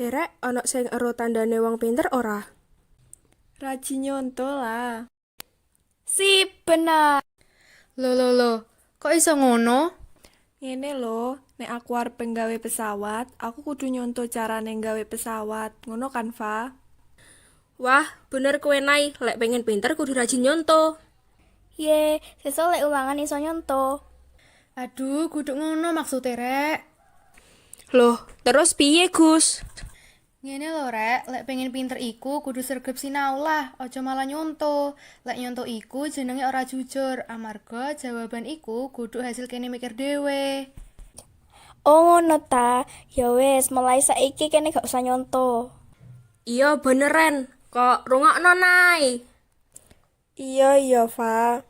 He rek, ana sing ero tandane wong pinter ora? Rajin nyonto lah. Sip, benar. Lho lho lho, kok iso ngono? Ngene lho, nek aku arep nggawe pesawat, aku kudu nyonto carane nggawe pesawat. Ngono kan, Fa? Wah, bener kowe, Nay, lek pengen pinter kudu rajin nyonto. Ye, sesuk lek ulangan iso nyonto. Aduh, guduk ngono maksude, rek. Loh, terus piye, Gus? Ngene lho, rek, lek pengen pinter iku kudu sregep sinau lah, aja malah nyonto. Lek nyonto iku jenenge ora jujur, amarga jawaban iku guduk hasil kene mikir dhewe. Oh, ngono ta. Ya wis, mulai saiki kene gak usah nyonto. Iya bener, Ren. Kok rungokno, Nay. Iya iya, Fa.